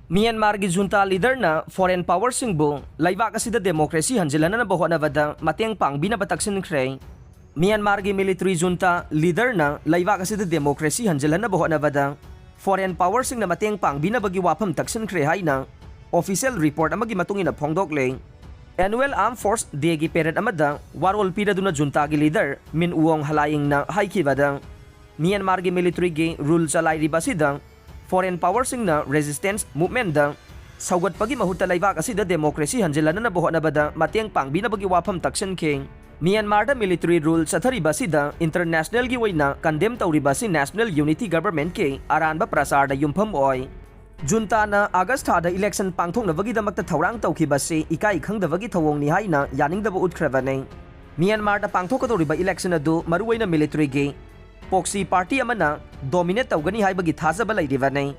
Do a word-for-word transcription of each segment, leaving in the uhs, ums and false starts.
ꯃ꯭ꯌꯥꯟꯃꯥꯔꯒꯤ ꯖꯨꯟꯇꯥ ꯂꯤꯗꯔꯅ foreign ꯄꯥꯋꯔꯁꯤꯡꯕꯨ ꯂꯩꯕꯥꯛ ꯑꯁꯤꯗ democracy ꯍꯟꯖꯤꯜꯍꯟꯅꯕ ꯍꯣꯠꯅꯕꯗ ꯃꯇꯦꯡ ꯄꯥꯡꯕꯤꯅꯕ ꯇꯛꯁꯤꯟꯈ꯭ꯔꯦ꯫ ꯃ꯭ꯌꯥꯟꯃꯥꯔꯒꯤ ꯃꯤꯂꯤꯇꯔꯤ ꯖꯨꯟꯇꯥ ꯂꯤꯗꯔꯅ ꯂꯩꯕꯥꯛ ꯑꯁꯤꯗ ꯗꯦꯃꯣꯀ꯭ꯔꯦꯁꯤ ꯍꯟꯖꯤꯜꯍꯟꯅꯕ ꯍꯣꯠꯅꯕꯗ ꯐꯣꯔꯦꯟ ꯄꯥꯋꯔꯁꯤꯡꯅ ꯃꯇꯦꯡ ꯄꯥꯡꯕꯤꯅꯕꯒꯤ ꯋꯥꯐꯝ ꯇꯛꯁꯤꯟꯈ꯭ꯔꯦ ꯍꯥꯏꯅ ꯑꯣꯐꯤꯁꯤꯌꯦꯜ ꯔꯤꯄꯣꯔꯠ ꯑꯃꯒꯤ ꯃꯇꯨꯡ ꯏꯟꯅ ꯐꯣꯡꯗꯣꯛꯂꯦ꯫ ꯑꯦꯅꯨꯋꯦꯜ ꯑꯥꯔꯝ ꯐꯣꯔꯁ ꯗꯦꯒꯤ ꯄꯦꯔꯦꯗ ꯑꯃꯗ ꯋꯥꯔꯣꯜ ꯄꯤꯔꯗꯨꯅ ꯖꯨꯟꯇꯥꯒꯤ ꯂꯤꯗꯔ ꯃꯤꯟ ꯎꯋꯣꯡ ꯍꯂꯥꯏꯌꯤꯡꯅ ꯍꯥꯏꯈꯤꯕꯗ, ꯃ꯭ꯌꯥꯟꯃꯥꯔꯒꯤ ꯃꯤꯂꯤꯇꯔꯤꯒꯤ ꯔꯨꯜ ꯆꯂꯥꯏꯔꯤꯕ ꯑꯁꯤꯗ ꯐꯣꯔꯦꯟ ꯄꯥꯋꯔꯁꯤꯡꯅ ꯔꯦꯖꯤꯁꯇꯦꯟꯁ ꯃꯨꯚꯃꯦꯟꯗ ꯁꯧꯒꯠꯄꯒꯤ ꯃꯍꯨꯠꯇ ꯂꯩꯕꯥꯛ ꯑꯁꯤꯗ ꯗꯦꯃꯣꯀ꯭ꯔꯦꯁꯤ ꯍꯟꯖꯤꯜꯍꯟꯅꯕ ꯍꯣꯠꯅꯕꯗ ꯃꯇꯦꯡ ꯄꯥꯡꯕꯤꯅꯕꯒꯤ ꯋꯥꯐꯝ ꯇꯛꯁꯤꯟꯈꯤ꯫ ꯃ꯭ꯌꯥꯟꯃꯥꯔꯗ ꯃꯤꯂꯤꯇꯔꯤ ꯔꯨꯜ ꯆꯠꯊꯔꯤꯕ ꯑꯁꯤꯗ ꯏꯟꯇꯔꯅꯦꯁꯅꯦꯜꯒꯤ ꯑꯣꯏꯅ ꯀꯟꯗꯦꯝ ꯇꯧꯔꯤꯕ ꯑꯁꯤ ꯅꯦꯁꯅꯦꯜ ꯌꯨꯅꯤꯇꯤ ꯒꯚꯔꯟꯃꯦꯟꯠꯀꯤ ꯑꯔꯥꯟꯕ ꯄ꯭ꯔꯆꯥꯔꯗ ꯌꯨꯝꯐꯝ ꯑꯣꯏ꯫ ꯖꯨꯟꯇꯥꯅ ꯑꯥꯒꯁ ꯊꯥꯗ ꯏꯂꯦꯛꯁꯟ ꯄꯥꯡꯊꯣꯛꯅꯕꯒꯤꯗꯃꯛꯇ ꯊꯧꯔꯥꯡ ꯇꯧꯈꯤꯕ ꯑꯁꯤ ꯏꯀꯥꯏ ꯈꯪꯗꯕꯒꯤ ꯊꯧꯑꯣꯡꯅꯤ ꯍꯥꯏꯅ ꯌꯥꯅꯤꯡꯗꯕ ꯎꯠꯈ꯭ꯔꯕꯅꯤ꯫ ꯃ꯭ꯌꯥꯟꯃꯥꯔꯗ ꯄꯥꯡꯊꯣꯛꯀꯗꯧꯔꯤꯕ ꯏꯂꯦꯛꯁꯟ ꯑꯗꯨ ꯃꯔꯨꯑꯣꯏꯅ ꯃꯤꯂꯤꯇꯔꯤꯒꯤ ꯄ꯭ꯔꯣꯛꯁꯤ ꯄꯥꯔꯇꯤ ꯑꯃꯅ ꯗꯣꯃꯤꯅꯦꯠ ꯇꯧꯒꯅꯤ ꯍꯥꯏꯕꯒꯤ ꯊꯥꯖꯕ ꯂꯩꯔꯤꯕꯅꯤ꯫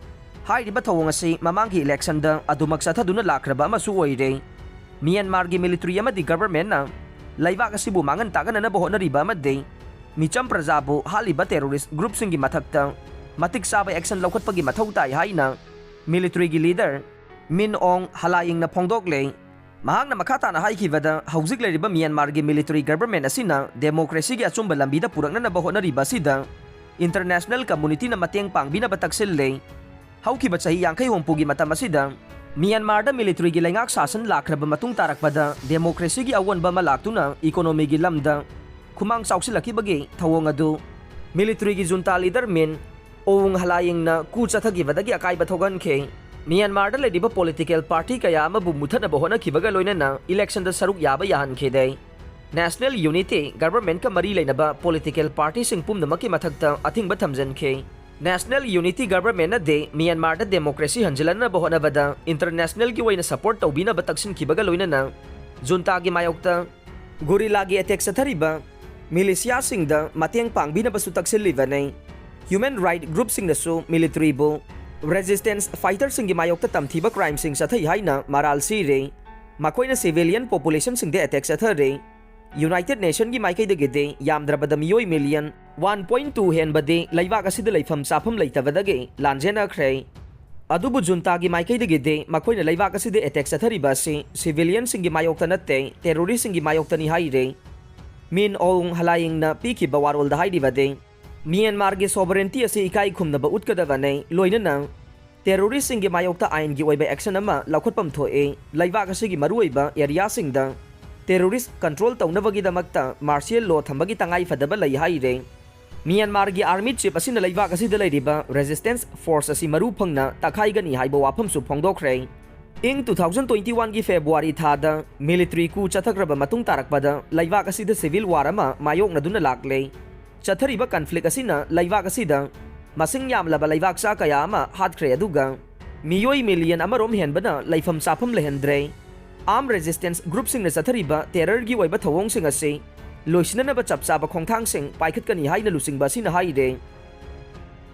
ꯍꯥꯏꯔꯤꯕ ꯊꯧꯑꯣꯡ ꯑꯁꯤ ꯃꯃꯥꯡꯒꯤ ꯏꯂꯦꯛꯁꯟꯗ ꯑꯗꯨꯃꯛ ꯆꯠꯊꯗꯨꯅ ꯂꯥꯛꯈ꯭ꯔꯕ ꯑꯃꯁꯨ ꯑꯣꯏꯔꯦ꯫ ꯃ꯭ꯌꯥꯟꯃꯥꯔꯒꯤ ꯃꯤꯂꯤꯇꯔꯤ ꯑꯃꯗꯤ ꯒꯚꯔꯟꯃꯦꯟꯠꯅ ꯂꯩꯕꯥꯛ ꯑꯁꯤꯕꯨ ꯃꯥꯡꯍꯟ ꯇꯥꯛꯍꯟꯅꯅꯕ ꯍꯣꯠꯅꯔꯤꯕ ꯑꯃꯗꯤ ꯃꯤꯆꯝ ꯄ꯭ꯔꯖꯥꯕꯨ ꯍꯥꯠꯂꯤꯕ ꯇꯦꯔꯣꯔꯤꯁ ꯒ꯭ꯔꯨꯞꯁꯤꯡꯒꯤ ꯃꯊꯛꯇ ꯃꯇꯤꯛ ꯆꯥꯕ ꯑꯦꯛꯁꯟ ꯂꯧꯈꯠꯄꯒꯤ ꯃꯊꯧ ꯇꯥꯏ ꯍꯥꯏꯅ ꯃꯤꯂꯤꯇꯔꯤꯒꯤ ꯂꯤꯗꯔ ꯃꯤꯟ ꯑꯣꯡ ꯍꯂꯥꯌꯤꯡꯅ ꯐꯣꯡꯗꯣꯛꯂꯦ꯫ ꯃꯍꯥꯛꯅ ꯃꯈꯥ ꯇꯥꯅ ꯍꯥꯏꯈꯤꯕꯗ, ꯍꯧꯖꯤꯛ ꯂꯩꯔꯤꯕ ꯃ꯭ꯌꯥꯟꯃꯥꯔꯒꯤ ꯃꯤꯂꯤꯇꯔꯤ ꯒꯚꯔꯟꯃꯦꯟꯠ ꯑꯁꯤꯅ ꯗꯦꯃꯣꯀ꯭ꯔꯦꯁꯤꯒꯤ ꯑꯆꯨꯝꯕ ꯂꯝꯕꯤꯗ ꯄꯨꯔꯛꯅꯅꯕ ꯍꯣꯠꯅꯔꯤꯕ ꯑꯁꯤꯗ ꯏꯟꯇꯔꯅꯦꯁꯅꯦꯜ ꯀꯝꯃꯨꯅꯤꯇꯤꯅ ꯃꯇꯦꯡ ꯄꯥꯡꯕꯤꯅꯕ ꯇꯛꯁꯤꯜꯂꯦ꯫ ꯍꯧꯈꯤꯕ ꯆꯍꯤ ꯌꯥꯡꯈꯩ ꯍꯨꯝꯐꯨꯒꯤ ꯃꯇꯝ ꯑꯁꯤꯗ ꯃ꯭ꯌꯥꯟꯃꯥꯔꯗ ꯃꯤꯂꯤꯇꯔꯤꯒꯤ ꯂꯩꯉꯥꯛ ꯁꯥꯁꯟ ꯂꯥꯛꯈ꯭ꯔꯕ ꯃꯇꯨꯡ ꯇꯥꯔꯛꯄꯗ ꯗꯦꯃꯣꯀ꯭ꯔꯦꯁꯤꯒꯤ ꯑꯑꯣꯟꯕ ꯑꯃ ꯂꯥꯛꯇꯨꯅ ꯏꯀꯣꯅꯣꯃꯤꯒꯤ ꯂꯝꯗ ꯈꯨꯃꯥꯡ ꯆꯥꯎꯁꯤꯜꯂꯛꯈꯤꯕꯒꯤ ꯊꯧꯑꯣꯡ ꯑꯗꯨ ꯃꯤꯂꯤꯇꯔꯤꯒꯤ ꯖꯨꯟꯇꯥ ꯂꯤꯗꯔ ꯃꯤꯟ ꯑꯣꯋꯨꯡ ꯍꯂꯥꯌꯤꯡꯅ ꯀꯨ ꯆꯠꯊꯈꯤꯕꯗꯒꯤ ꯑꯀꯥꯏꯕ ꯊꯣꯛꯍꯟꯈꯤ꯫ ꯃ꯭ꯌꯥꯟꯃꯥꯔꯗ ꯂꯩꯔꯤꯕ ꯄꯣꯂꯤꯇꯤꯀꯦꯜ ꯄꯥꯔꯇꯤ ꯀꯌꯥ ꯑꯃꯕꯨ ꯃꯨꯊꯠꯅꯕ ꯍꯣꯠꯅꯈꯤꯕꯒ ꯂꯣꯏꯅꯅ ꯏꯂꯦꯛꯁꯟꯗ ꯁꯔꯨꯛ ꯌꯥꯕ ꯌꯥꯍꯟꯈꯤꯗꯦ꯫ ꯅꯦꯁꯅꯦꯜ ꯌꯨꯅꯤꯇꯤ ꯒꯚꯔꯟꯃꯦꯟꯠꯀ ꯃꯔꯤ ꯂꯩꯅꯕ ꯄꯣꯂꯤꯇꯤꯀꯦꯜ ꯄꯥꯔꯇꯤꯁꯤꯡ ꯄꯨꯝꯅꯃꯛꯀꯤ ꯃꯊꯛꯇ ꯑꯊꯤꯡꯕ ꯊꯝꯖꯤꯟꯈꯤ꯫ ꯅꯦꯁꯅꯦꯜ ꯌꯨꯅꯤꯇꯤ ꯒꯚꯔꯟꯃꯦꯟꯠꯅꯗꯤ ꯃ꯭ꯌꯥꯟꯃꯥꯔꯗ ꯗꯦꯃꯣꯀ꯭ꯔꯦꯁꯤ ꯍꯟꯖꯤꯜꯍꯟꯅꯕ ꯍꯣꯠꯅꯕꯗ ꯏꯟꯇꯔꯅꯦꯁꯅꯦꯜꯒꯤ ꯑꯣꯏꯅ ꯁꯄꯣꯔꯠ ꯇꯧꯕꯤꯅꯕ ꯇꯛꯁꯤꯟꯈꯤꯕꯒ ꯂꯣꯏꯅꯅ ꯖꯨꯟꯇꯥꯒꯤ ꯃꯥꯌꯣꯛꯇ ꯒꯣꯔꯤꯂꯥꯒꯤ ꯑꯦꯇꯦꯛ ꯆꯠꯊꯔꯤꯕ ꯃꯤꯂꯤꯁꯤꯌꯥꯁꯤꯡꯗ ꯃꯇꯦꯡ ꯄꯥꯡꯕꯤꯅꯕꯁꯨ ꯇꯛꯁꯤꯜꯂꯤꯕꯅꯤ꯫ ꯍ꯭ꯌꯨꯃꯦꯟ ꯔꯥꯏꯠ ꯒ꯭ꯔꯨꯞꯁꯤꯡꯅꯁꯨ ꯃꯤꯂꯤꯇꯔꯤꯕꯨ ꯔꯦꯖꯤꯁꯇꯦꯟꯁ ꯐꯥꯏꯇꯔꯁꯤꯡꯒꯤ ꯃꯥꯌꯣꯛꯇ ꯇꯝꯊꯤꯕ ꯀ꯭ꯔꯥꯏꯝꯁꯤꯡ ꯆꯠꯊꯩ ꯍꯥꯏꯅ ꯃꯔꯥꯜ ꯁꯤꯔꯦ꯫ ꯃꯈꯣꯏꯅ ꯁꯤꯚꯤꯂꯤꯌꯟ ꯄꯣꯄꯨꯂꯦꯁꯟꯁꯤꯡꯗ ꯑꯦꯇꯦꯛ ꯆꯠꯊꯔꯦ꯫ ꯌꯨꯅꯥꯏꯇꯦꯗ ꯅꯦꯁꯟꯒꯤ ꯃꯥꯏꯀꯩꯗꯒꯤꯗꯤ ꯌꯥꯝꯗ꯭ꯔꯕꯗ ꯃꯤꯑꯣꯏ ꯃꯤꯂꯤꯌꯟ ꯋꯥꯟ ꯄꯣꯏꯟ ꯇꯨ ꯍꯦꯟꯕꯗꯤ ꯂꯩꯕꯥꯛ ꯑꯁꯤꯗ ꯂꯩꯐꯝ ꯆꯥꯐꯝ ꯂꯩꯇꯕꯗꯒꯤ ꯂꯥꯟꯖꯦꯟꯅꯈ꯭ꯔꯦ꯫ ꯑꯗꯨꯕꯨ ꯖꯨꯟꯇꯥꯒꯤ ꯃꯥꯏꯀꯩꯗꯒꯤꯗꯤ ꯃꯈꯣꯏꯅ ꯂꯩꯕꯥꯛ ꯑꯁꯤꯗ ꯑꯦꯇꯦꯛ ꯆꯠꯊꯔꯤꯕ ꯑꯁꯤ ꯁꯤꯚꯤꯂꯤꯌꯟꯁꯤꯡꯒꯤ ꯃꯥꯌꯣꯛꯇ ꯅꯠꯇꯦ, ꯇꯦꯔꯣꯔꯤꯁꯁꯤꯡꯒꯤ ꯃꯥꯌꯣꯛꯇꯅꯤ ꯍꯥꯏꯔꯤ꯫ ꯃꯤꯟ ꯑꯣꯡ ꯍꯂꯥꯏꯌꯤꯡꯅ ꯄꯤꯈꯤꯕ ꯋꯥꯔꯣꯜꯗ ꯍꯥꯏꯔꯤꯕꯗꯤ, ꯃ꯭ꯌꯥꯟꯃꯥꯔꯒꯤ ꯁꯣꯚꯔꯦꯟꯇꯤ ꯑꯁꯤ ꯏꯀꯥꯏ ꯈꯨꯝꯅꯕ ꯎꯠꯀꯗꯕꯅꯤ, ꯂꯣꯏꯅꯅ ꯇꯦꯔꯣꯔꯤꯁꯁꯤꯡꯒꯤ ꯃꯥꯌꯣꯛꯇ ꯑꯥꯏꯟꯒꯤ ꯑꯣꯏꯕ ꯑꯦꯛꯁꯟ ꯑꯃ ꯂꯧꯈꯠꯐꯝ ꯊꯣꯛꯏ꯫ ꯂꯩꯕꯥꯛ ꯑꯁꯤꯒꯤ ꯃꯔꯨꯑꯣꯏꯕ ꯑꯦꯔꯤꯌꯥꯁꯤꯡꯗ ꯇꯦꯔꯣꯔꯤꯁ ꯀꯟꯇ꯭ꯔꯣꯜ ꯇꯧꯅꯕꯒꯤꯗꯃꯛꯇ ꯃꯥꯔꯁꯤꯌꯦꯜ ꯂꯣ ꯊꯝꯕꯒꯤ ꯇꯉꯥꯏ ꯐꯗꯕ ꯂꯩ ꯍꯥꯏꯔꯦ꯫ ꯃ꯭ꯌꯥꯟꯃꯥꯔꯒꯤ ꯑꯥꯔꯃꯤ ꯆꯤꯐ ꯑꯁꯤꯅ ꯂꯩꯕꯥꯛ ꯑꯁꯤꯗ ꯂꯩꯔꯤꯕ ꯔꯦꯖꯤꯁꯇꯦꯟꯁ ꯐꯣꯔꯁ ꯑꯁꯤ ꯃꯔꯨ ꯐꯪꯅ ꯇꯛꯈꯥꯏꯒꯅꯤ ꯍꯥꯏꯕ ꯋꯥꯐꯝꯁꯨ ꯐꯣꯡꯗꯣꯛꯈ꯭ꯔꯦ꯫ ꯏꯪ two thousand twenty one ꯒꯤ ꯐꯦꯕ꯭ꯔꯨꯋꯥꯔꯤ ꯊꯥꯗ ꯃꯤꯂꯤꯇ꯭ꯔꯤ ꯀꯨ ꯆꯠꯊꯈ꯭ꯔꯕ ꯃꯇꯨꯡ ꯇꯥꯔꯛꯄꯗ ꯂꯩꯕꯥꯛ ꯑꯁꯤꯗ ꯁꯤꯚꯤꯜ ꯋꯥꯔ ꯑꯃ ꯃꯥꯌꯣꯛꯅꯗꯨꯅ ꯂꯥꯛꯂꯦ꯫ ꯆꯠꯊꯔꯤꯕ ꯀꯟꯐ꯭ꯂꯤꯛ ꯑꯁꯤꯅ ꯂꯩꯕꯥꯛ ꯑꯁꯤꯗ ꯃꯁꯤꯡ ꯌꯥꯝꯂꯕ ꯂꯩꯕꯥꯛ ꯆꯥ ꯀꯌꯥ ꯑꯃ ꯍꯥꯠꯈ꯭ꯔꯦ, ꯑꯗꯨꯒ ꯃꯤꯑꯣꯏ ꯃꯤꯂꯤꯌꯟ ꯑꯃꯔꯣꯝ ꯍꯦꯟꯕꯅ ꯂꯩꯐꯝ ꯆꯥꯐꯝ ꯂꯩꯍꯟꯗ꯭ꯔꯦ꯫ ꯑꯥꯔꯝ ꯔꯦꯖꯤꯁꯇꯦꯟꯁ ꯒ꯭ꯔꯨꯞꯁꯤꯡꯅ ꯆꯠꯊꯔꯤꯕ ꯇꯦꯔꯔꯒꯤ ꯑꯣꯏꯕ ꯊꯧꯑꯣꯡꯁꯤꯡ ꯑꯁꯤ ꯂꯣꯏꯁꯤꯟꯅꯅꯕ ꯆꯞ ꯆꯥꯕ ꯈꯣꯡꯊꯥꯡꯁꯤꯡ ꯄꯥꯏꯈꯠꯀꯅꯤ ꯍꯥꯏꯅ ꯂꯨꯆꯤꯡꯕ ꯑꯁꯤꯅ ꯍꯥꯏꯔꯦ꯫